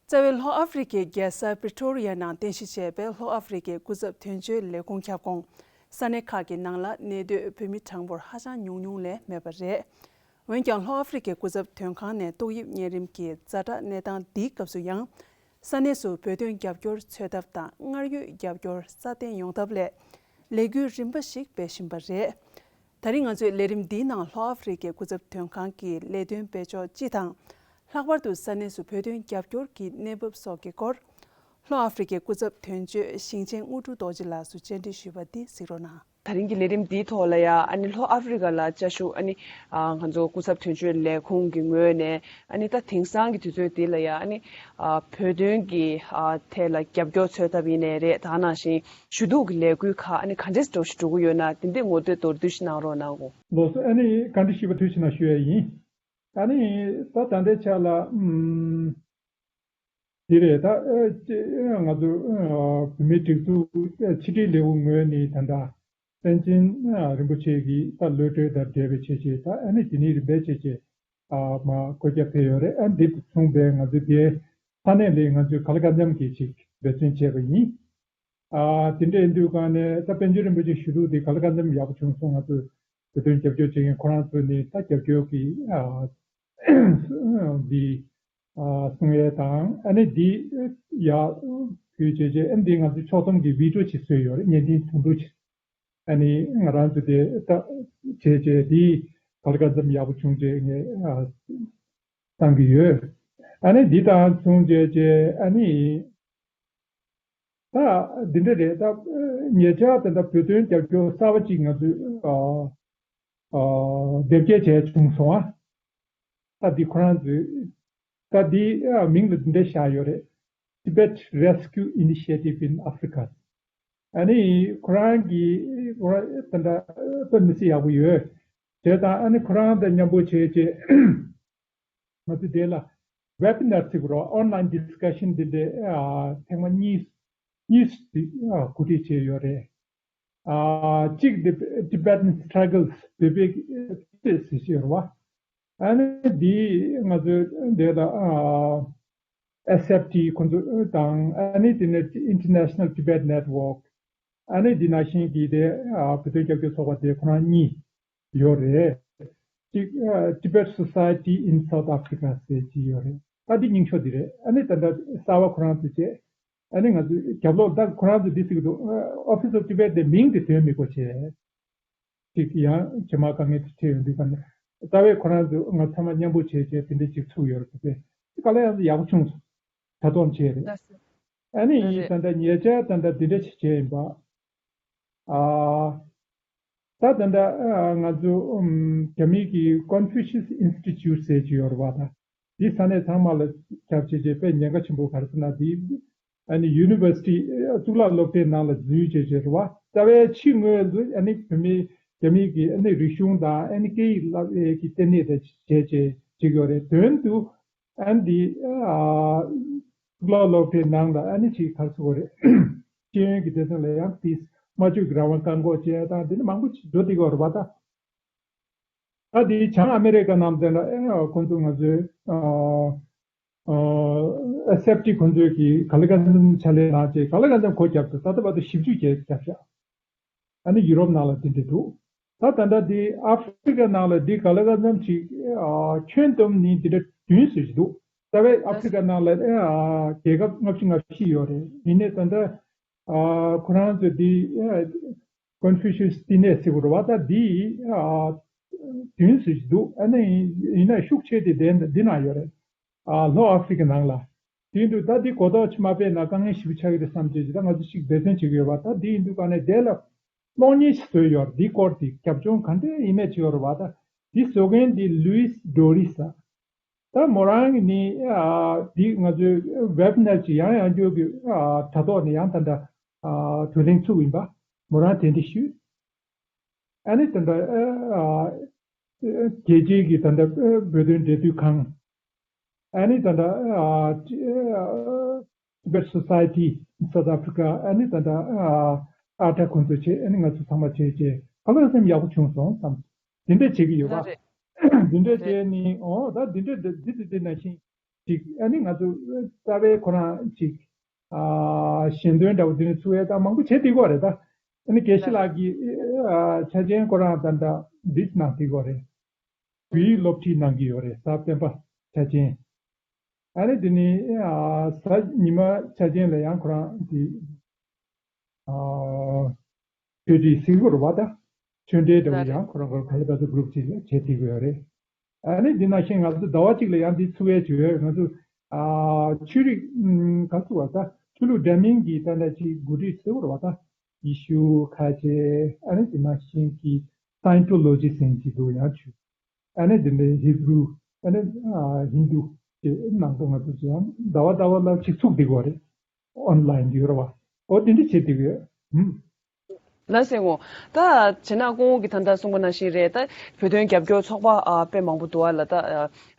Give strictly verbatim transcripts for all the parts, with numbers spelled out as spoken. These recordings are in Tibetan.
རྩ་བའི་ལྷོ་ཨ་ཧྥེ་རི་ཁའི་རྒྱལ་ས་པི་ཊོ་རི་ཡ་ནང་རྟེན་གཞི་བྱས་པའི་ལྷོ་ཨ་ཧྥེ་རི་ཁའི་སྐུ་ཚབ་དོན་གཅོད་ལས་ཁུངས་ཁྱབ་ཁོངས་ས་གནས་ཁག་གི་ནང་ལ་གནས་སྡོད་བོད་མི་གྲངས་འབོར་ཧ་ཅང་ཉུང་ཉུང་ལས་མེད་པ་རེད། འོན་ཀྱང་ལྷོ་ཨ་ཧྥེ་རི་ཁའི་སྐུ་ཚབ་དོན་ཁང་ནས་ཏོག་དབྱིབས་གཉན་རིམས་ཀྱི་ཛ་དྲག་གནས་སྟངས་འདིའི་སྐབས་སུ་ཡང་། ས་གནས་སུ་བོད་དོན་རྒྱབ་སྐྱོར་འཚོལ་ཐབས་དང་སྔར་ཡོད་རྒྱབ་སྐྱོར་སྲ་བརྟན་ཡོང་ཐབས་སླད་ལས་འགུལ་རིམ་པ་ཞིག་སྤེལ་བཞིན་པ་རེད། ད་རིང་ང་ཚོའི་ལས་རིམ་འདིའི་ནང་ལྷོ་ཨ་ཧྥེ་རི་ཁའི་སྐུ་ཚབ་དོན་ཁང་གི་ལས་དོན་སྤེལ་ཕྱོགས་སྤྱི་དང་། ལྷག་པར་དུ་ས་གནས་སུ་བོད་དོན་རྒྱབ་སྐྱོར་གྱི་གནས་བབ་སོགས་ཀྱི་སྐོར། ལྷོ་ཨ་ཧྥེ་རི་ཁའི་སྐུ་ཚབ་དོན་གཅོད་ཞིང་ཆེན་དངོས་གྲུབ་རྡོ་རྗེ་ལགས་སུ་བཅར་འདྲི་ཞུས་པ་འདི་གཟིགས་རོགས་གནང་། ད་རིང་གི་ལས་རིམ་འདིའི་ཐོག་ལ་ཡ་ཨ་ནི་ལྷོ་ཨ་ཧྥེ་རི་ཁ་ལ་བཅའ་བཞུགས་ཨ་ནི་ང་ཚོ་སྐུ་ཚབ་དོན་གཅོད་ལས་ཁུངས་ཀྱི་ངོས་ནས་ཨ་ནི་ད་དེང་སང་གི་དུས་ཚོད་འདི་ལ་ཡ་ཨ་ནི་བོད་དོན་གྱི་ཐད་ལ་རྒྱབ་སྐྱོར་འཚོལ་ཐབས་ཡིན་ནའི་རེད། ད་ནང་བཞིན་ཞུ་གཏུག་གི་ལས་འགུལ་ཁག་ཨ་ནི་ག་འདྲས་འགྲོ་ཞིག་འགྲོ་གི་ཡོད་ན་དེ་འདྲས་ངོ་སྤྲོད་མདོར་བསྡུས་ཤིག་གནང་རོགས་གནང་གོ། ལགས་སོ། ཨ་ནི་བཀའ་འདྲི་ཞུས་པ་ཐུགས་རྗེ་གནང་ཞུ་ཡ་ཡིན། ཨ་ནི་ད་ད་ལྟའི་ཆ་ལ་ཨམ། དེ་རེད། ད་ཨ་ཅེ་ང་ཚོ་ཨ་བོད་མིའི་སྒྲིག་འཛུགས་ཨ་ཕྱི་དྲིལ་ལས་ཁུངས་ངོས་ནས་ད་ལྟ་པཎ་ཆེན་ཨ་རིན་པོ་ཆེ་གི་ད་གློད་གྲོལ་དང་འབྲེལ་བའི་ཆེད་ཆེད་ད་ཨ་ནི་དེ་ནས་རིམ་པས་ཆེད་ཆེད་ཨ་མ་བཀོད་ཁྱབ་ཕེབས་ཡོད་རེད། ཨ་འདི་མཚུངས་པའི་ང་ཚོ་དེ་ས་གནས་ལས་ང་ཚོས་ག་ལ་གང་འཚམ་གྱི་ཅིག་འབད་བརྩོན་བྱས་པ་ཡིན། ཨ་དེ་འདྲ་ཡིན་དུས་གང་ནས་ད་པཎ་ཆེན་རིན་པོ་ཆེ་ཞུ་གཏུག་དེ་ག་ལ་གང་འཚམ་ཡག་པོ་བྱུང་སོང་། ང་ཚོས་བོད་དོན་རྒྱབ་སྐྱོར་བྱེད་མཁན་ཁོ་རང་ཚོ་ནས་ད་རྒྱབ་སྐྱོར་གྱི་ཨ་འདི་ཨ་གསུང་ཡས་དང་ཨ་ནི་འདི་ཡག་བོད་བྱས་རྗེས་ཨ་འདི་ང་ཚོ་ཕྱོགས་བསྡོམས་ཀྱི་བི་ཌི་ཡོ་ཅིག་བཟོས་ཡོད་རེད། བརྙན་འཕྲིན་ཐུང་ཐུང་ཅིག་ཨ་ནི་ང་རང་ཚོ་དེ་ད་བྱས་རྗེས་འདི་ག་ལ་གང་འཚམ་ཡག་པོ་བྱུང་རྗེས་ངས་ཨ་བཏང་གི་ཡོད། ཨ་ནི་འདི་དང་མཚུངས་བྱས་རྗེས་ཨ་ནི། ད་འདི་འདྲ་རེད། ད་ཉེ་ཆར་ད་ལྟ་བོད་དོན་རྒྱབ་སྐྱོར་གསར་པ་གཅིག་ང་ཚོས་ཨ་ཨ་དེབ་སྐྱེལ་བྱས་བྱུང་སོང་ཨ། ད་འདི་ཁོ་རང་ཚོས་ད་འདི་ཨ་མིང་ལ་འདི་འདྲ་བཞག་ཡོད་རེད། Tibet Rescue Initiative in Africa། ཨ་ནི་ཁོ་རང་གི་ཁོ་རང་ད་ལྟ་དཔེ་མི་སྲིད་ཡག་པོ་ཡོད། དེ་དང་ཨ་ནི་ཁོ་རང་དང་མཉམ་པོ་བྱས་རྗེས། ང་ཚོ་དེ་ལ་webinar་ཟེར་གི་རེད། online discussion་འདི་འདྲའི་ཨ་ཐེངས་མ་གཉིས་གཉིས་ཤིག་ཨ་གོ་སྒྲིག་བྱས་ཡོད་རེད། ཨ་གཅིག་འདི་Tibetan Struggles བོད་པའི་སྐད་ཟེར་ཞེས་རེད་བ། ཨ་ནི་འདི་ང་ཚོའི་འདི་ལ་ཨ་S F T་ཁོ་ཚོ་དང་ཨ་ནི་དེ་ནས་International Tibet Network། ཨ་ནི་འདི་ནང་བཞིན་གྱི་དེ་ཨ་བོད་དོན་རྒྱབ་སྐྱོར་ཚོགས་པ་དེ་ཁོ་རང་གཉིས་ཡོད་རེད། གཅིག་ཨ་Tibet Society in South Africa་ཟེར་གྱི་ཡོད་རེད། ད་འདི་རྙིང་ཤོས་འདི་རེད། ཨ་ནི་ད་ལྟ་གསར་པ་ཁོ་རང་ཚོ་བྱས། ཨ་ནི་ང་ཚོའི་རྒྱབ་ལོགས་ད་ཁོ་རང་ཚོ་འདི་ཟེར་གྱི་འདུག Office of Tibet་དེ་མིང་དེ་དོན་མི་གོ་བྱས། ཅིག་ཡང་ཇེ་མང་དཀའ་ངལ་དེ་འཕྲད་ཡོང་དུས་ག་ནས་རྩ་བའི་ཁོ་རང་ཚོ་ང་ཚང་མ་མཉམ་པོ་བྱས་བྱས་དེ་འདྲ་ཅིག་ཚུགས་ཡོད་རེད་དེ། དེ་ག་ལ་ཡང་ཡག་པོ་བྱུང་སོང་། དྲ་ཐོག་བྱས་རེད། ལགས་སོ། ཨ་ནི་ལགས་རེད། ད་ལྟ་ཉེ་ཆར་ད་ལྟ་འདི་འདྲ་ཞིག་བྱས་ཡིན་པ། ཨ། ད་ད་ལྟ་ཨ་ང་ཚོ་ཨམ་རྒྱ་མི་གི་Confucius Institute་ཟེར་གྱི་ཡོད་རེད་བ་ད། འདི་ས་གནས་ཚང་མ་ལ་ཁྱབ་བྱས་བྱས་དཔེ་ཉེན་ཁ་ཆེན་པོ་ག་རེ་ཟེར་ན་འདི་ཨ་ནི་University་ཨ་གཙུག་ལག་སློབ་གྲྭའི་ནང་ལ་འཛུལ་བྱས་བྱས་རེད་བ། རྩ་བའི་ཕྱི་ངོས་ལ་ཨ་ནི་བོད་མི་རྒྱ་མི་གི་ཨ་ནི་རིག་གཞུང་དང་ཨ་ནི་སྐད་ཡིག་བསླབ་ཡས་ཀྱི་ལྟེ་གནས་དེ་བྱས་བྱས་བྱེད་ཀྱི་ཡོད་རེད། དོན་དུ། ཨ་འདི་ཨ་གཙུག་ལག་སློབ་གྲྭའི་ནང་ལ་ཨ་ནི་ཅིག་ག་རེ་ཟེར་དགོས་རེད། ཤེས་ཡོན་གྱི་སྡེ་ཚན་ལ་ཡང་དེ་སྨྲ་བརྗོད་ཀྱི་རང་དབང་བཀག་འགོག་བྱས་དང་འདི་ནི་མང་པོ་ཅིག་འགྲོ་བསྡད་ཀྱི་ཡོད་རེད་པ་ད། ཨ་འདི་བྱང་ཨ་མེ་རི་ཀ་ནང་དེ་ལ་ཨེ་ཁོང་ཚོ་ང་ཚོའི་ཨ་ཨ་ཨ་སེབ་ཊི་ཁོང་ཚོས་ཀྱི་ག་ལ་གང་འཚམ་ཕྱག་ལས་གནང་བྱས་ག་ལ་གང་འཚམ་གོ་རྒྱབ་ཚོད་ད་ལྟ་བར་དུ་ཞིབ་འཇུག་བྱས་རྒྱབ་ཤག་ཨ་ནི་ཡུ་རོབ་ནང་ལ་དེ་འདྲ་འདུག་ད་ད་ལྟ་འདི་ཨ་ཧྥེ་རི་ཀ་ནང་ལ་འདི་ག་ལ་ག་ཙམ་ཞིག་ཨ་ཁྱོན་བསྡོམས་ནི་འདི་འདྲ་བདུན་ཙམ་ཞིག་འདུག་རྩ་བའི་ཨ་ཧྥེ་རི་ཀ་ནང་ལ་ཨ་རྒྱལ་ཁབ་ལྔ་བཅུ་ང་བཞི་ཡོད་རེད། ཡིན་ནའི་ད་ལྟ་ཨ་ཁོ་རང་ཚོ་འདི་ཨ་Confucius་བསྟི་གནས་ཟེར་དགོས་རེད་བ། ད་འདི་ཨ་བདུན་ཙམ་ཞིག་འདུག་ཨ་ནི་ཡིན་ན་ཤུགས་ཆེ་དེ་འདི་འདི་ན་ཡོད་རེད། ཨ་ལྷོ་ཨ་ཧྥེ་རི་ཀ་ནང་ལ། དེ་ཡིན་དུས་ད་འདི་གོ་རྟོགས་ཅིག་མ་སྤེལ་ན་དཀའ་ངལ་ཞེ་པོ་ཆགས་ཀྱི་རེད་བསམ་བྱས་ཅིག་ད་ང་ཚོ་ཅིག་འབད་བརྩོན་བྱེད་ཀྱི་ཡོད་པ། ད་འདི་ཡིན་དུས་ག་ནས་དེ་ལ་གློག་བརྙན་ཞིག་བཟོས་ཡོད་རེད། འདི་སྐོར་དེ་རྒྱབ་ལྗོངས་ག་འདྲ་ཡིན་མིན་བྱེད་ཡོད་རེད་བ། ད་འདི་བཟོ་མཁན་འདི་Luis Doris་ཨ། ད་མོ་རང་གི་ནི་ཨ་འདི་ང་ཚོའི་webinar་ཅིག་ཡང་ཡང་བསྐྱར་གྱི་ཨ་དྲ་ཐོག་ནས་ཡང་ད་ལྟ་ཨ་བགྲོ་གླེང་ཚུགས་ཡིན་པ། མོ་རང་དེ་འདྲ་ཞུས། ཨ་ནི་དེ་འདྲ་ཨ་ཨ་རྒྱལ་སྤྱིའི་གི་ད་ལྟ་ཨ་བོད་དོན་འབྲེལ་མཐུད་ཁང་། ཨ་ནི་ད་ལྟ་ཨ་ཨ་Tibet Society in South Africa། ཨ་ནི་ད་ལྟ་ཨ་ཨ་ཊ་ཁོང་ཚོ་བྱས། ཨ་ནི་ང་ཚོ་ཚང་མ་བྱས་བྱས་ག་ལ་སེམས་ཡག་པོ་བྱུང་སོང་བསམ། དེ་འདྲ་བྱེད་ཀྱི་ཡོད་པ། ལགས་རེད། དེ་འདྲ་རེད། བྱས་ནི་ཨོ་ད་དེ་འདྲ་འདི་འདི་འདི་འདི་ནང་བཞིན། ཅིག་ཨ་ནི་ང་ཚོ་རྩ་བའི་ཁོ་རང་ཅིག་ཨ་ཞལ་འདོན་འདྲ་བོ་དེ་ནི་ཚུགས་ཡས་ད་མང་པོ་བྱེད་བསྡད་ཀྱི་ཡོད་རེད་ད། ཨ་ནི་དགེ་བཤེས་ལགས་ཀྱིས་ཨ་ཆ་རྐྱེན་ཁོ་རང་ད་ལྟ་འདི་གནང་བསྡད་ཀྱི་ཡོད་རེད། བོད་ཡིག་སློབ་ཁྲིད་གནང་གི་ཡོད་རེད། གཟའ་སྤེན་པ་ཆ་རྐྱེན། ཨ་ནི་དེ་ནི་ཨ་གཟའ་ཉི་མ་ཆ་རྐྱེན་ལ་ཡང་ཁོ་རང་དེ་ཨ་ཆོས་ཁྲིད་ཟེར་དགོས་རེད་པ་ད། ཆོས་འབྲེལ་འདྲ་བོ་ཡང་ཁོ་རང་གི་ག་ལེ་ག་ཚོད་གུ་རུབ་ཅིག་ལ་བྱེད་བསྡད་ཀྱི་ཡོད་རེད། ཨ་ནི་འདི་ནང་བཞིན་ང་ཚོ་ཟླ་བ་གཅིག་ལ་ཡང་འདི་ཚུགས་ཡས་བྱོས། ང་ཚོ་ཨ་ཆོས་རིག་ཨམ་ག་ཚོད་པ་ད་ཆོས་ལུགས་འདྲ་མིན་གྱི་ད་ལྟ་ཅིག་འགོ་ཁྲིད་ཟེར་དགོས་རེད་པ་ད། ཡེ་ཤུ་ཁ་ཆེ་ཨ་ནི་དེ་ནང་བཞིན་གྱི་སའིན་ཊོ་ལོ་ཇི་ཟེར་གྱི་འདུག་ཡང་ཆོས། ཨ་ནི་དེ་འདྲའི་ཧི་བྷུ་རུ། ཨ་ནི་ཨ་ཧིན་རྡུ་དེ་ནང་དུ་ང་ཚོ་ཡང་ཟླ་བ་ཟླ་བ་ལ་ཅིག་ཚུགས་བསྡད་ཀྱི་ཡོད་རེད། ཨོན་ལའིན་དུ་ཡོད་རེད་པ། ཨོ་དེ་འདྲ་བྱེད་བསྡད་ཀྱི་ཡོད། ཧུམ། ལགས་སེ་ངོ་། ད་བྱས་ན་སྐུ་ངོ་གིས་ད་ལྟ་གསུངས་པ་ནང་བཞིན་རེད། ད་བོད་དོན་རྒྱབ་སྐྱོར་ཚོགས་པ་ཨ་དཔེ་མང་པོ་འདུག་ཨ་ལ། ད་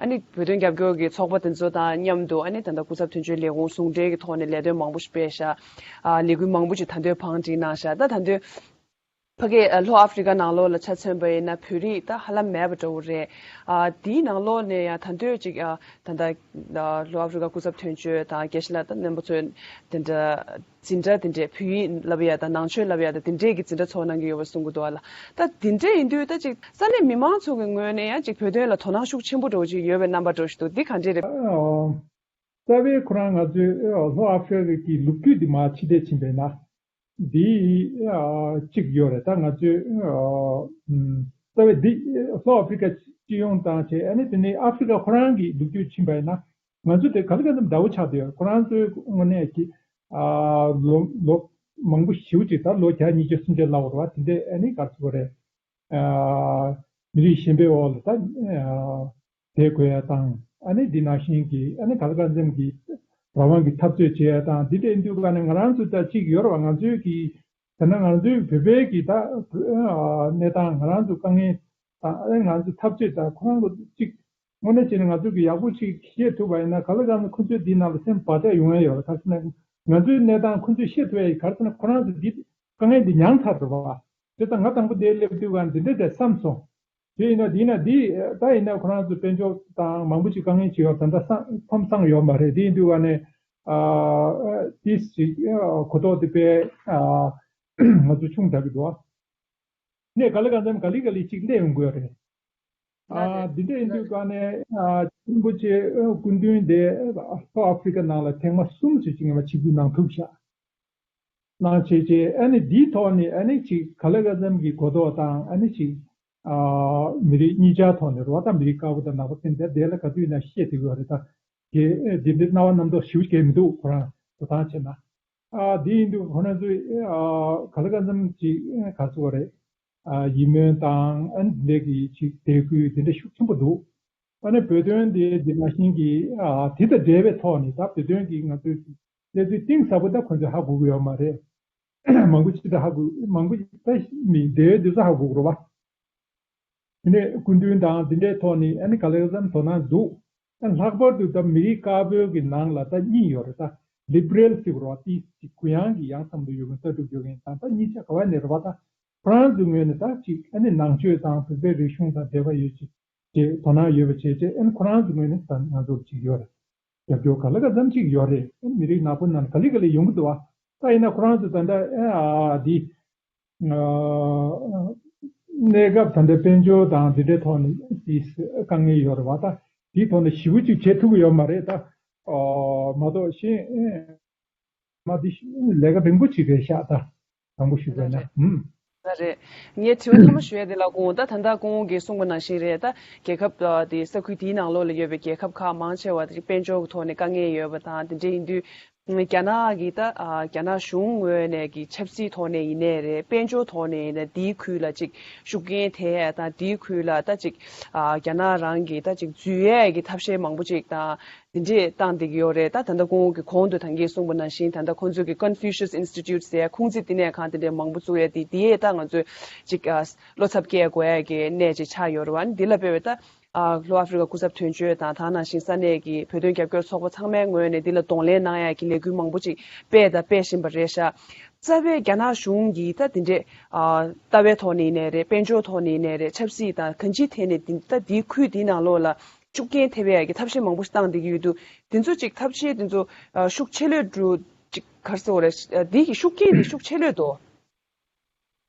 ཨ་ནི་བོད་དོན་རྒྱབ་སྐྱོར་གྱི་ཚོགས་པ་དེ་ཚོ་དང་མཉམ་དུ་ཨ་ནི་ད་ལྟ་སྐུ་ཚབ་དོན་གཅོད་ལས་ཁུངས་ཟུང་འབྲེལ་གྱི་ཐོག་ནས་ལས་དོན་མང་པོ་ཞིག་སྤེལ་ཤག་ཨ་ལས་འགུལ་མང་པོ་ཞིག་ད་དུང་བང་སྒྲིག་གནང་ཤག་ད་ད་དུང་ཕ་གི་ཨ་ལྷོ་ཨ་ཧྥེ་རི་ཀ་ནང་ལོགས་ལ་ཆ་མཚོན་པ་ཡིན་ན་བོད་རིགས་ད་ཧ་ལམ་མེད་པ་འདྲ་བོ་རེད། ཨ་དེའི་ནང་ལོགས་ནས་ཡང་ད་དུང་ཅིག་ཨ་ད་ལྟ་ཨ་ལྷོ་ཨ་ཧྥེ་རི་ཀ་སྐུ་ཚབ་དོན་གཅོད་དང་དགེ་བཤེས་ལགས་དང་རྣམ་པ་ཚོས་དེ་འདྲ་འཛིན་གྲྭ་དེ་འདྲས་བོད་ཡིག་བསླབ་ཡ་དང་ནང་ཆོས་བསླབ་ཡ་དང་དེ་འདྲས་ཀྱི་འཛིན་གྲྭ་ཚོགས་གནང་གི་ཡོད་པ་གསུང་གི་འདུག་ཨ་ལ། ད་དེ་འདྲས་ཡིན་དུས་ད་ཅིག་ས་གནས་མི་མང་ཚོ་གི་ངོས་ནས་ཡང་ཅིག་བོད་དོན་ལ་དོ་སྣང་ཤུགས་ཆེན་པོ་འདྲ་བོ་ཅིག་ཡོད་པའི་རྣམ་པ་འདྲ་བོ་ཞིག་འདུག་འདི་ག་འདྲས་རེད། ཨོ། རྩ་བའི་ཁོ་རང་ང་ཚོའི་ཨོ་ལྷོ་ཨ་ཧྥེ་རི་ཀའི་ལོ་རྒྱུས་འདི་མར་ཕྱི་བལྟས་ཕྱིན་པས་ན། འདི་ཨ་གཅིག་ཡོད་རེད། ད་ང་ཚོའི་ཨོ་ཨམ་རྩ་བའི་འདི་ལྷོ་ཨ་ཧྥེ་རི་ཀ་སྤྱི་ཡོངས་དང་བྱས་ཨ་ནི་དེ་ནས་ཨ་ཧྥེ་རི་ཀ་ཁོ་རང་གི་ལོ་རྒྱུས་ཕྱིན་པས་ན། ང་ཚོ་དེ་ག་ལེ་ག་ཙམ་འདྲ་བོ་ཆགས་བསྡད་ཡོད། ཁོ་རང་ཚོའི་དངོས་གནས་ཀྱི་ཨ་ལོ་ལོ་མང་པོ་ཞེ་པོ་ཅིག་ད་ལོ་བརྒྱ་ཉིས་བརྒྱ་སུམ་བརྒྱ་ལབ་དགོས་རེད་པ། དེ་འདྲས་ཨ་ནི་ག་རེ་ཟེར་དགོས་རེད། ཨ་མི་རིགས་གཞན་པའི་འོག་ལ་ད་ཨ་བསྡད་དགོས་ཡ་དང་། ཨ་ནི་འདི་ནང་བཞིན་གྱི་ཨ་ནི་ག་ལེ་ག་ཙམ་གྱི་རང་དབང་གི་འཐབ་རྩོད་བྱེད་ཡ་དང་འདི་འདྲས་འདུག་ག་ནས་ང་རང་ཚོ་ད་ཅིག་ཡོད་རེད་པ། ང་ཚོའི་གི་ད་ནང་ང་ཚོའི་བོད་པའི་གི་ད་ཨ་གནས་སྟངས་ང་རང་ཚོ་དཀའ་ངལ་དང་ཨ་ནི་ང་ཚོ་འཐབ་རྩོད་དང་ཁོ་རང་ཚོ་གཅིག་དངོས་གནས་བྱས་ན་ང་ཚོ་གིས་ཡག་པོ་ཞིག་ཤེས་ཐུབ་པ་ཡིན་ན་ག་ལེ་ག་ནས་ཁོ་ཚོའི་འདིའི་ནང་ལ་སེམས་བག་ཆགས་ཡོང་ཡ་ཡོད་རེད། ག་རེ་ཟེར་ན་ང་ཚོའི་གནས་སྟངས་ཁོ་ཚོས་ཤེས་ཐུབ་ཡ་ཡིན། ག་རེ་ཟེར་ན་ཁོ་རང་ཚོ་འདི་དཀའ་ངལ་འདི་མྱངས་ཚར་འགྲོ་བ། དེ་ལྟར་ང་དང་པོ་འདིར་སླེབས་དུས་ག་འདི་འདྲ་དེ་བསམ་སོང་། དེ་ཡིན་ན་འདི་ཡིན་ན་འདི་ད་ཡིན་ན་ཁོ་རང་ཚོ་དཔལ་འབྱོར་དང་མང་པོ་ཞིག་དཀའ་ངལ་ཅིག་ཡོད། ད་ལྟ་སང་ཕམ་སང་ཡོད་མ་རེད། དེ་ཡིན་དུས་ག་ནས་ཨ་ཏིས་ཅིག་གོ་རྟོགས་དེ་དཔེ་ཨ་ང་ཚོ་ཆུང་དྲགས་ཀྱི་འདུག་ཨ། ནས་ག་ལེ་ག་ཙམ་ག་ལེ་ག་ལེ་ཅིག་སླེབས་ཡོང་གི་ཡོད་རེད། ཨ་འདི་འདྲ་ཡིན་དུས་ག་ནས་ཨ་རིན་པོ་ཆེ་ཨ་སྐུ་མདུན་དེ་ལྷོ་ཨ་ཧྥེ་རི་ཀ་ནང་ལ་ཐེངས་མ་གསུམ་ཙམ་ཅིག་ངས་མར་ཆིབས་བསྒྱུར་གནང་ཐུབ་ཤག་གནང་བྱས་བྱས་ཨ་ནི་འདིའི་ཐོག་ནས་ཨ་ནི་ཅིག་ག་ལེ་ག་ཙམ་གྱི་གོ་རྟོགས་དང་ཨ་ནི་ཅིག་ཨ་མི་རིགས་གཉིས་ཆར་ཐོག་ནས་རེད་པ། ད་མི་རིགས་དཀར་པོ་དང་ནག་པོ་ཟེར་དེ་དེ་ལ་ག་དུས་ན་བཤད་བསྡད་ཀྱི་ཡོད་རེད། ད་དེ་འདི་འདྲའི་སྣང་བ་རྣམ་རྟོག་ཞེ་པོ་ཅིག་གང་ཡང་མི་འདུག་ཁོ་རང་དོ་སྣང་བྱས་ན། ཨ་དེ་ཡིན་དུས་ཁོ་རང་ཚོས་ཨ་ག་ལེ་ག་ཙམ་ཅིག་ག་རེ་ཟེར་དགོས་རེད། ཨ་ཡིད་སྨོན་དང་ཨ་ནི་འདི་འདྲའི་གི་ཅིག་དད་གུས་དེ་འདྲ་ཤུགས་ཆེན་པོ་འདུག་ཨ་ནི་བོད་དོན་དེ་འདི་ནང་བཞིན་གྱི་ཨ་དེ་དང་འབྲེལ་བའི་ཐོག་ནས་ད་བོད་དོན་གྱི་ང་ཚོའི་གནས་ཚུལ་གཏིང་ཟབ་པོ་ད་ཁོ་ཚོས་ཧ་གོ་གི་ཡོད་མ་རེད། མང་པོ་ཅིག་ད་ཧ་གོ་མང་པོ་ཅིག་ད་མི་འབྲེལ་བའི་དུས་ཚོད་ཧ་གོ་གི་རེད་པ། དེ་ནས་སྐུ་མདུན་དང་འདི་འདྲའི་ཐོག་ནས་ཨ་ནི་ག་ལེ་ག་ཙམ་དོ་སྣང་འདུག་ཨ་ལྷག་པར་དུ་ད་མི་རིགས་དཀར་པོའི་གི་ནང་ལ་ད་གཉིས་ཡོད་རེད། ད་ལི་བྷི་རལ་ཟེར་དགོས་རེད་པ། ཏིས་ཅིག་གུ་ཡངས་ཀྱི་ཡང་བསམ་བློ་ཡོད་མཁན་ལྟ་གྲུབ་ཡོད་མཁན་དང་། ད་གཉིས་ཆ་ག་བ་ནས་རེད་པ། ད་ཁོ་རང་ཚོའི་ངོས་ནས་ད་ཅིག་ཨ་ནི་ནང་ཆོས་དང་བོད་པའི་རིག་གཞུང་དང་འབྲེལ་བ་ཡོད་ཅིག་ཅེས་དོ་སྣང་ཡོད་པ་བྱས་རྗེས་ཨ་ནི་ཁོ་རང་ཚོའི་ངོས་ནས་ད་ང་ཚོར་ཅིག་ཡོད་རེད། རྒྱབ་སྐྱོར་ག་ལེ་ག་ཙམ་ཅིག་ཡོད་རེད། ཨ་ནི་མི་རིགས་ནག་པོ་ནང་ག་ལེ་ག་ལེ་ཡོང་གི་འདུག་པ། ད་ཡིན་ན་ཁོ་རང་ཚོ་ད་ལྟ་ཨ་འདི་གནས་སྐབས་ད་ལྟ་དཔལ་འབྱོར་དང་འདི་འདྲའི་ཐོག་ནས་དེ་དཀའ་ངལ་ཡོད་རེད་པ། ད་དེའི་ཐོག་ནས་ཞེ་པོ་ཅིག་བྱེད་ཐུབ་ཀྱི་ཡོད་མ་རེད། ད་མ་གཏོགས་གཞན་མ་འདི་ལས་ཀ་རིང་པོ་ཅིག་རེད་ཤག་ད་དྲང་པོ་ཞུས་པ་ན། ཨུམ། ད་རེད། ངས་དྲི་བ་ཐ་མ་ཞུ་ཡ་དེ་ལ་སྐུ་ངོ། ད་ད་ལྟ་སྐུ་ངོ་གིས་གསུངས་པ་ནང་བཞིན་རེད། ད་རྒྱལ་ཁབ་དེ་ས་ཁུལ་དེའི་ནང་ལོགས་ལ་ཡོད་པའི་རྒྱལ་ཁབ་ཁག་མང་ཆེ་བ་དེ་དཔལ་འབྱོར་གྱི་ཐོག་ནས་དཀའ་ངལ་ཡོད་པ་དང་དེ་འདྲ་ཡིན་དུས། རྒྱ་ནག་གི་ད་ཨ་རྒྱ་ནག་གཞུང་ངོས་ནས་ཀྱི་ཆབ་སྲིད་ཐོག་ནས་ཡིན་ནའི་རེད། དཔལ་འབྱོར་ཐོག་ནས་ཡིན་ན་དེའི་ཁུལ་ལ་ཅིག་ཤུགས་རྐྱེན་ཐེབས་ཡ་དང་དེའི་ཁུལ་ལ་ད་ཅིག་ཨ་རྒྱ་ནག་རང་གི་ད་ཅིག་འཛུལ་ཡས་ཀྱི་ཐབས་ཤེས་མང་པོ་ཅིག་དང་དེ་འདྲས་བཏང་བསྡད་ཀྱི་ཡོད་རེད། ད་ད་ལྟ་སྐུ་ངོ་གིས་གོང་དུ་ད་གིན་གསུངས་པ་ནང་བཞིན་ད་ལྟ་ཁོང་ཚོས་ཀྱི་Confucius Institute ཟེར་ཡ་ཁུང་ཙི་བསྟི་གནས་ཁང་དེ་འདྲས་མང་པོ་བཙུགས་ཡ་དེ་དེ་ཡས་ད་ང་ཚོས་ཅིག་ཨ་བློ་འཚབ་སྐྱེ་དགོས་ཡ་གི་གནས་ཅིག་ཆགས་ཡོད་རེད་པ། འདི་ལ་དཔེ་བའི་ད། ཨ་ལྷོ་ཨ་ཧྥེ་རི་ཀ་སྐུ་ཚབ་དོན་གཅོད་དང་དེ་ནང་བཞིན་ས་གནས་ཀྱི་བོད་དོན་རྒྱབ་སྐྱོར་ཚོགས་པ་ཚང་མའི་ངོས་ནས་འདི་ལ་གདོང་ལེན་གནང་ཡག་གི་ལས་འགུལ་མང་པོ་ཅིག་སྤེལ་དང་སྤེལ་བཞིན་པ་རེད་ཤག་རྩ་བའི་རྒྱ་ནག་གཞུང་གིས་ད་འདི་འདྲས་ཨ་ལྟ་བའི་ཐོག་ནས་ཡིན་ནའི་རེད། དཔལ་འབྱོར་ཐོག་ནས་ཡིན་ནའི་རེད། ཆབ་སྲིད་དང་གང་ཅིའི་ཐད་ནས་འདི་ད་འདིའི་ཁུལ་འདིའི་ནང་ལོགས་ལ་ ཤུགས་རྐྱེན་ཐེབས་ཡ་གི་ཐབས་ཤེས་མང་པོ་ཞིག་བཏང་བསྡད་ཀྱི་ཡོད་དུས། དེ་ཚོ་ཅིག་ཐབས་ཤེས་དེ་ཚོ་ཨ་ཤུགས་ཆེ་ལོས་འགྲོ་ཅིག་ག་རེ་ཟེར་དགོས་རེད། ཨ་འདི་གི་ཤུགས་རྐྱེན་དེ་ཤུགས་ཆེ་ལོས་འདུག་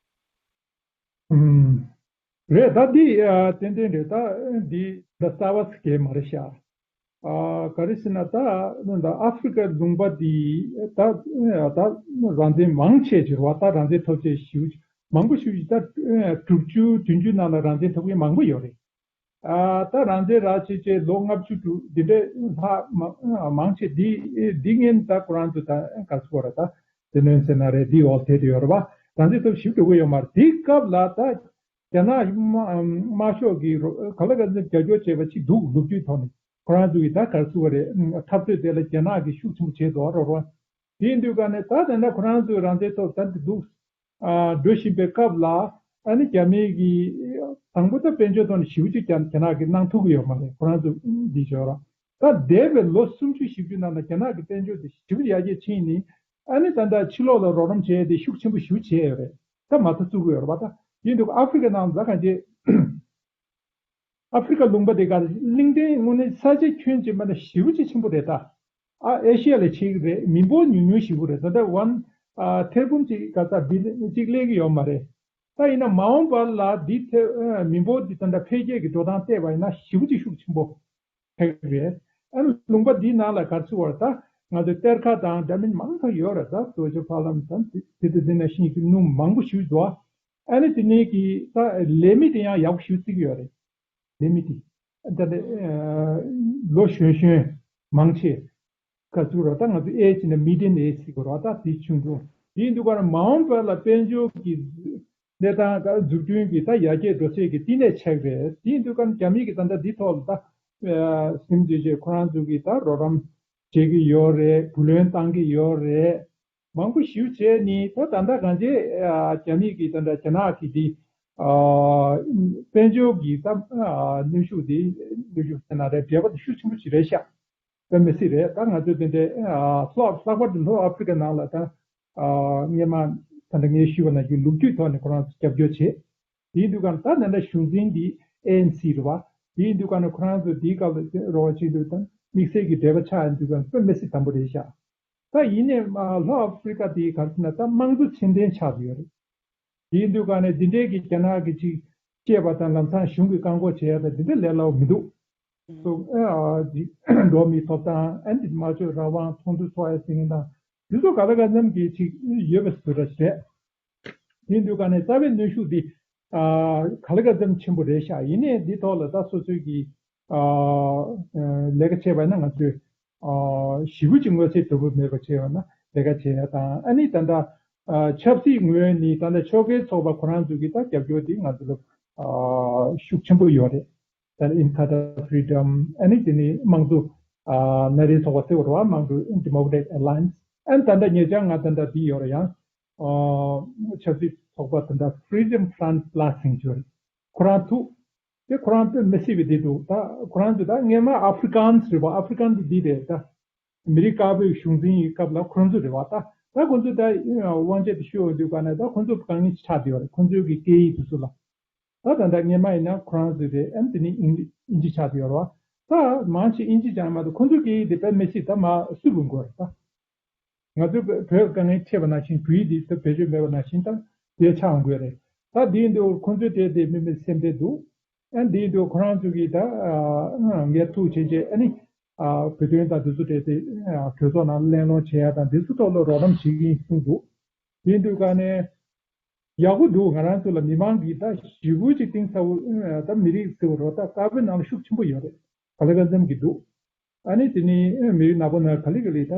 ཨུམ། རེད། ད་འདི་ཨ་ཏན་ཏན་རེད། ད་འདི་ད་རྩ་བ་ཟེར་གྱི་མ་རེད་ཤག་ཨ་ག་རེ་ཟེར་ན། ད་ད་ཨ་ཧྥེ་རི་ཀ་ལུང་པ་འདི་ད་ད་རང་བཙན་མང་ཆེ་ཅིག་རེད་བ། ད་རང་བཙན་ཐོབ་ཆེ་ཞེ་པོ་ཅིག་མང་པོ་ཞེ་པོ་ཅིག་ད་དྲུག་ཅུ་བདུན་ཅུ་ནང་ལ་རང་བཙན་ཐོབ་མཁན་མང་པོ་ཡོད་རེད། ཨ་ད་རང་བཙན་རག་བྱས་བྱས་ལོ་ལྔ་བཅུ་དྲུག་འདི་འདྲའི་ལྷག་མ་མང་ཆེ་འདི་འདི་སྔོན་ད་ཁོ་རང་ཚོ་ད་ག་ཚོད་རེད། ད་དེ་ནས་ཟེར་ན་རེད། འདི་འོག་དེ་དུ་ཡོད་རེད་བ། རང་བཙན་ཐོབ་ཞིབ་འགྲོ་གི་ཡོད་མ་རེད། དེའི་སྐབས་ལ་ད་རྒྱ་ནག་དམར་དམར་ཤོག་གིས་རོ་ག་ལ་ག་ཚོད་རྒྱབ་སྐྱོར་བྱས་པ་ཅིག་འདུག་ལོ་རྒྱུས་ཐོག་ནས་ཁོ་རང་ཚོ་གིས་ད་ག་ཚོད་རེད། འཐབ་རྩོད་དེ་ལ་རྒྱ་ནག་གིས་ཤུགས་ཆེན་པོ་བྱས་འདུག་རོ་རོ། དེ་ཡིན་དུས་ག་ནས་ད་ད་ལྟ་ཁོ་རང་ཚོས་རང་བཙན་ཐོབ་ད་འདི་འདུག་ཨ་འགྲོ་བཞིན་པའི་སྐབས་ལ། ཨ་ནི་རྒྱ་མི་གིས་དང་པོ་ད་དཔལ་འབྱོར་ཐོག་ནས་ཞེ་པོ་ཅིག་ཀྱང་རྒྱ་ནག་གིས་གནང་ཐུབ་ཀྱི་ཡོད་མ་རེད། ཁོ་རང་ཚོ་འདི་བྱོས་ར། ད་འདས་པའི་ལོ་སུམ་ཅུ་བཞི་བཅུ་ནང་ལ་རྒྱ་ནག་གི་དཔལ་འབྱོར་དེ་ཞེ་པོ་ཡར་རྒྱས་ཕྱིན་ནས། ཨ་ནི་ད་ལྟ་ཕྱི་ལོགས་ལ་རོགས་རམ་བྱས་ཏེ་ཤུགས་ཆེན་པོ་ཞེ་པོ་བྱས་ཡོད་རེད། ད་མ་རྩ་བཙུགས་ཀྱི་ཡོད་རེད་པ། ད་ཡིན་འདུག་ཨ་ཧྥེ་རི་ཀ་ནང་ལ་གང་ཅི། ཨ་ཧྥེ་རི་ཀ་ལུང་པ་དེ་གར་གླིང་ཕྲན་དངོས་གནས་ས་ཆ་ཁྱོན་ཆེ་མ་ན་ཞེ་པོ་ཅིག་ཆེན་པོ་རེད་ད། ཨ་ཨེ་ཤི་ཡ་ལས་ཆེ་གི་རེད། མི་འབོར་ཉུང་ཉུང་ཞེ་པོ་རེད། ད་ལྟ་ཝན་ཨ་ཐེར་འབུམ་ཅིག་ག་ས་བི་ལི་ཅིག་སླེབས་ཀྱི་ཡོད་མ་རེད། ད་ཡིན་ན་མ་འོངས་པ་ལ་འདི་ཐེ་ཨ་མི་འབོར་འདི་ད་ལྟ་འཕེལ་རྒྱས་ཀྱི་འགྲོ་སྟངས་བལྟས་པ་ཡིན་ན་ཞེ་པོ་ཅིག་ཤུགས་ཆེན་པོ་ཐེབས་རེད། ཨ་ནི་ལུང་པ་འདིའི་ནང་ལ་ག་རེ་ཟེར་དགོས་རེད། ད་ང་ཚོའི་གཏེར་ཁ་དང་འདྲ་མིན་མང་ཁ་ཡོད་རེད། ད་སོ་ཅོ་ཕ་ལམ་དང་དེ་དེ་དེ་ནང་བཞིན་གྱི་སྣུམ་མང་པོ་ཞིག་འདུག་ཨ་ནི་དེ་ནས་ཀྱི་ད་ལས་མི་དེ་ཡང་ཡག་པོ་ཞིག་བརྩི་གི་ཡོད་རེད། ལས་མི་དེ་ད་ལྟ་ལོ་གཞོན་གཞོན་མང་ཆེ་ག་ཚོད་རེད། ད་ང་ཚོ་ཨེ་ཇི་ནས་མི་ཌིན་ཨེ་ཇི་ཟེར་གི་རེད་བ། ད་དེ་ཆུང་ཆུང་དེ་ཡིན་དུས་ག་ནས་མ་འོངས་པ་ལ་དཔལ་འབྱོར་གྱི་གནས་སྟངས་འཛུགས་སྐྲུན་གྱི་ད་ཡར་རྒྱས་འགྲོ་ཚད་ཀྱི་བསྟི་གནས་ཆགས་རེད། དེ་ཡིན་དུས་ག་ནས་རྒྱ་མི་གིས་ད་ལྟ་འདི་ཐོག་ལ་ད་སེམས་ཅན་ཅིག་ཁོ་རང་ཚོ་གིས་ད་རོགས་རམ་བྱེད་ཀྱི་ཡོད་རེད། བུ་ལོན་བཏང་གི་ཡོད་རེད། མང་པོ་ཞེ་པོ་བྱས་ནས་ད་ད་ལྟ་གང་ཅི་རྒྱ་མི་གིས་ད་ལྟ་རྒྱ་ནག་གི་དེ་དཔལ་འབྱོར་གྱི་ད་གནོན་ཤུགས་དེ་གནོན་ཤུགས་ཟེར་ན་རེད། འབྲེལ་བ་དེ་ཤུགས་ཆེན་པོ་ཞིག་རེད་ཤག་དཔེ་མི་སྲིད་རེད། ད་ང་ཚོས་དེ་འདྲའི་ལྷག་ལྷག་པར་དུ་ལྷོ་ཨ་ཧྥེ་རི་ཀ་ནང་ལ་ད་སྔོན་མ་ད་ལྟ་ངས་ཞུས་པ་ནང་བཞིན་ལོ་རྒྱུས་ཐོག་ནས་ཁོ་རང་ཚོ་རྒྱབ་སྐྱོར་བྱེད། དེ་ཡིན་དུས་ག་ནས་ད་ད་ལྟ་གཞུང་འཛིན་འདི་ཨེ་ཨེན་སི་རེད་བ། དེ་ཡིན་དུས་ག་ནས་ཁོ་རང་ཚོ་དེའི་སྐབས་ལ་རོགས་བྱེད་དུས་ད་དམིགས་བསལ་གྱི་འབྲེལ་བ་ཆགས་ཡོང་དུས་ག་ནས་དཔེ་མི་སྲིད་དམ་པོ་རེད་ཤག་ད་ཡིན་ནའི་ལྷོ་ཨ་ཧྥེ་རི་ཀ་དེའི་ག་རེ་ཟེར་ན་ད་དམངས་གཙོ་ཚད་ལྡན་ཆགས་ཡོད་རེད། དེ་ཡིན་དུས་ག་ནས་འདི་འདྲའི་གི་རྒྱ་ནག་གི་ཅིག་བཤད་པ་དང་ལམ་སང་གཞུང་གིས་བཀག་འགོག་བྱེད་ཡ་དང་འདི་འདྲ་ལས་སླ་བོ་མི་འདུག་སོ་ཨ་ཅིག་འགྲོ་བ་མིའི་ཐོབ་ཐང་ཨ་ནི་སྨྲ་བརྗོད་རང་དབང་ཚོགས་འདུ་འཚོགས་ཡ་ཟེར་མཁན་དང་འདི་ཚོ་ག་ལ་ག་འཚམ་གྱི་ཅིག་ཡོད་པའི་བཟོ་འདྲ་ཞིག་རེད། དེ་ཡིན་དུས་ག་ནས་རྩ་བའི་གནོན་ཤུགས་འདི་ཨ་ག་ལ་ག་འཚམ་ཆེན་པོ་རེད་ཤག་ཡིན་ནའི་འདི་ཐོག་ལ་ད་སོ་སོའི་གི་ཨ་ལས་ཀ་བྱས་པ་ཡིན་ན་ང་ཚོས་ཨ་ཞེ་པོ་ཅིག་མངོན་གསལ་དོད་པོ་མེད་པ་བྱས་པ་ན་ལས་ཀ་བྱས་ཡ་དང་། ཨ་ནི་ད་ལྟ་ཨ་ཆབ་སྲིད་ངོས་ནས་ད་ལྟ་ཕྱོགས་འགལ་ཚོགས་པ་ཁོ་རང་ཚོ་གི་ད་རྒྱབ་སྐྱོར་འདི་ང་ཚོ་ལ་ཨ་ཤུགས་ཆེན་པོ་ཡོད་རེད། ད་ནི་Inkatha Freedom ཨ་ནི་དེ་ནི་དམངས་གཙོ་ཨ་མནའ་རིས་ཚོགས་པ་ཟེར་བ་རེད་བ། དམངས་གཙོ་Democratic Alliance ཨ་ནི་ད་ལྟ་ཉེ་ཆར་ང་ད་ལྟ་འདི་ཡོད་རེད་ཡང་། ཨ་ཆབ་སྲིད་ཚོགས་པ་དེ་འདྲ་Freedom Front Plus ཟེར་གྱི་ཡོད་རེད། ཁོ་རང་ཐུག་དེ་ཁོ་རང་དཔེ་མི་སྲིད་པའི་དེ་འདུག་ད་ཁོ་རང་ཚོ་ད་སྔོན་མ་Afrikaans རེད་པ། Afrikaans དེ་འདི་རེད། ད་མི་རིགས་དཀར་པོའི་གཞུང་འཛིན་གྱི་སྐབས་ལ་ཁོ་རང་ཚོ་རེད་པ། ད་ད་ཁོ་ཚོ་ད་དབང་ཆ་དེ་ཤོར་ཡོང་དུས་ག་ནས་ད་ཁོ་ཚོ་དཀའ་ངལ་ཆགས་བསྡད་ཡོད་རེད། ཁོ་ཚོའི་གི་སྐད་ཡིག་དེ་ཚོ་ལ། ད་ད་ལྟ་སྔོན་མ་ཡིན་ན་ཁོ་རང་ཚོ་རེད། ཨ་ནི་དེ་ནས་ཨིན་ཨིན་ཇི་ཆགས་བསྡད་ཡོད་རེད་པ། ད་མང་ཆེ་ཨིན་ཇི་ཅང་མ་གཏོགས་ཁོ་ཚོའི་སྐད་ཡིག་དེ་དཔེ་མི་སྲིད་ད་མ་སུས་འབུལ་དགོས་རེད་ད། ང་ཚོས་བོད་དཀའ་ངལ་འཕྲད་པ་ནང་བཞིན་བོད་ཡིག་འདི་ཚོ་བེད་སྤྱོད་མེད་པ་ནང་བཞིན་དང་དེ་ཆགས་འོང་གི་རེད། ད་འདིའི་འདུག་ཁོང་ཚོས་དེ་དེ་མི་མི་སེམས་ཁྲལ་འདུག་ཨ་འདིའི་འདུག་ཁོ་རང་ཚོ་གིས་ད་ངས་ཐུག་བྱས་བྱས་ཨ་ནི་བོད་དོན་དང་འདི་ཚོ་འབྲེལ་ཏེ་གྲོས་ཚོགས་ནང་གླེང་སློང་བྱེད་ཡ་དང་འདི་ཚོ་ཐོག་ལ་རོགས་རམ་བྱེད་ཀྱི་ཡིན་གསུངས་འདུག་དེའི་འདུག་ག་ནས་ཡག་པོ་འདུག་ང་རང་ཚོ་ལ་མི་མང་གིས་ད་ཞེ་པོ་ཅིག་གཏིང་ཟབ་པོ་ད་མི་རིགས་ཟེར་བ་རོགས་ད་དཀར་པོའི་ནང་ལ་ཤུགས་ཆེན་པོ་ཡོད་རེད། ག་ལེ་ག་འཛོམས་ཀྱི་འདུག་ཨ་ནི་དེ་ནི་མི་རིགས་ནག་པོ་ནང་ག་ལེ་ག་ལེ་ད་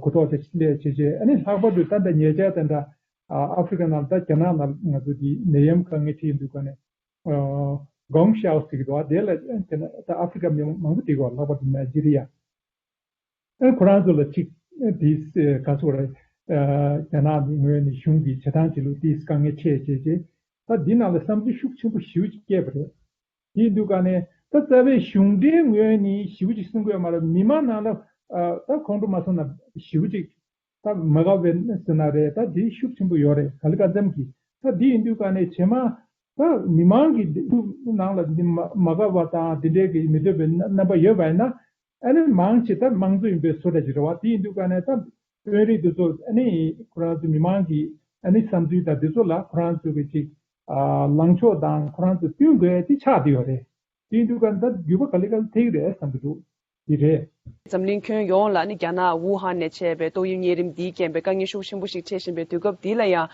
གོ་རྟོགས་དེ་སླེབས་བྱས་བྱས། ཨ་ནི་ལྷག་པར་དུ་ད་ལྟ་ཉེ་ཆར་ད་ལྟ་ཨ་ཧྥེ་རི་ཀ་ནང་ད་རྒྱ་ནག་ནང་ང་ཚོ་འདི་ནད་ཡམས་དཀའ་ངལ་འཕྲད་ཡོང་དུས་ག་ནས་གོང་ཤའོ་ཟེར་གྱི་འདུག་ཨ་དེ་ལ་དེ་ན་ད་ཨ་ཧྥེ་རི་ཀ་མི་མང་པོ་དེ་ག་ལྷག་པར་དུ་ནཱི་ཇི་རི་ཡ། ཨ་ཁོ་རང་ཚོ་ལ་ཅིག་དེས་ག་ཚོད་རེད། རྒྱ་ནག་ངོས་ནས་གཞུང་གི་བྱེད་སྟངས་བྱེད་ལུགས་དེས་དཀའ་ངལ་འཕྲད་བྱས་རྗེས་ད་འདི་ནང་ལ་བསམ་ཚུལ་ཤུགས་ཆེན་པོ་ཞེ་པོ་ཅིག་སྐྱེས་པ་རེད། དེ་འདུག་ག་ནས་ད་རྩ་བའི་གཞུང་འབྲེལ་ངོས་ནས་ཞེ་པོ་ཅིག་གསུང་གི་ཡོད་མ་རེད། མི་མང་ནང་ལ་ད་ཁོང་ཁྲོ་མ་སོང་ན་ཞེ་པོ་ཅིག་ད་མ་དགའ་བའི་ཟེར་ན་རེད། ད་དེ་ཤུགས་ཆེན་པོ་ཡོད་རེད། ག་ལེ་ག་འཛོམས་ཀྱི་ད་འདི་ཡིན་དུས་ག་ནས་བྱེ་མ། ད་མི་མང་གི་འདི་ནང་ལ་འདི་མ་མ་དགའ་བ་དང་དེ་འདྲའི་གི་མི་འདོད་པའི་རྣམ་པ་ཡོད་པ་ཡིན་ན། ཨ་ནི་མང་ཆེ་ད་དམངས་གཙོ་ཡིན་པའི་བཟོ་འདྲ་ཅིག་རེད་བ། དེ་ཡིན་དུས་ཀ་ནས་ད་དཔོན་རིགས་དེ་ཚོ་ཨ་ནི་ཁོ་རང་ཚོ་མི་མང་གི་ཨ་ནི་བསམ་ཚུལ་དང་དེ་ཚོ་ལ་ཁོ་རང་ཚོ་གི་ཅིག་ཨ་ལངས་ཕྱོགས་དང་ཁོ་རང་ཚོ་བསྟུན་དགོས་ཡ་དེ་ཆགས་བསྡད་ཡོད་རེད། དེ་ཡིན་དུས་ཀ་ནས་ད་འགྱུར་བ་ག་ལེ་ག་ལེ་ཐེབས་ཀྱི་རེད་བསམ་གྱི་འདུག་དེ་རེད། འཛམ་གླིང་ཁྱོན་ཡོངས་ལ་ནི་རྒྱ་ནག་ཝུ་ཧན་ནས་མཆེད་པའི་ཏོག་དབྱིབས་གཉན་རིམས་འདིའི་རྐྱེན་པས་དཀའ་ངལ་ཤུགས་ཆེན་པོ་ཞིག་འཕྲད་བཞིན་པའི་དུས་སྐབས་འདི་ལ་ཡང་།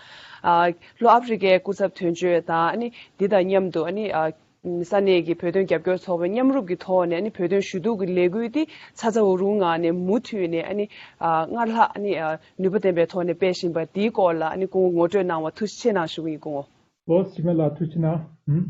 ཨ། ལྷོ་ཨ་ཧྥེ་རི་ཀའི་སྐུ་ཚབ་དོན་གཅོད་དང་ཨ་ནི་འདི་དང་མཉམ་དུ་ཨ་ནི། ཨ། ས་གནས་ཀྱི་བོད་དོན་རྒྱབ་སྐྱོར་ཚོགས་པའི་མཉམ་རུབ་ཀྱི་ཐོག་ནས་ཨ་ནི་བོད་དོན་ཞུ་གཏུག་གི་ལས་འགུལ་འདི་ཚ་ཚ་འུར་འུར་ངང་ནས་མུ་མཐུད་ནས་ཨ་ནི། ཨ། སྔར་ལྷག་ཨ་ནི། ཨ། ནུས་པ་ལྡན་པའི་ཐོག་ནས་སྤེལ་བཞིན་པ་འདིའི་སྐོར་ལ་ཨ་ནི་སྐུ་ངོ་ངོ་སྤྲོད་གནང་བ་ཐུགས་རྗེ་ཆེ་གནང་ཞུ་གི་ཡིན་སྐུ་ངོ། ལོ་སི་མེ་ལ་ཐུགས་རྗེ་གནང་། ཧུམ།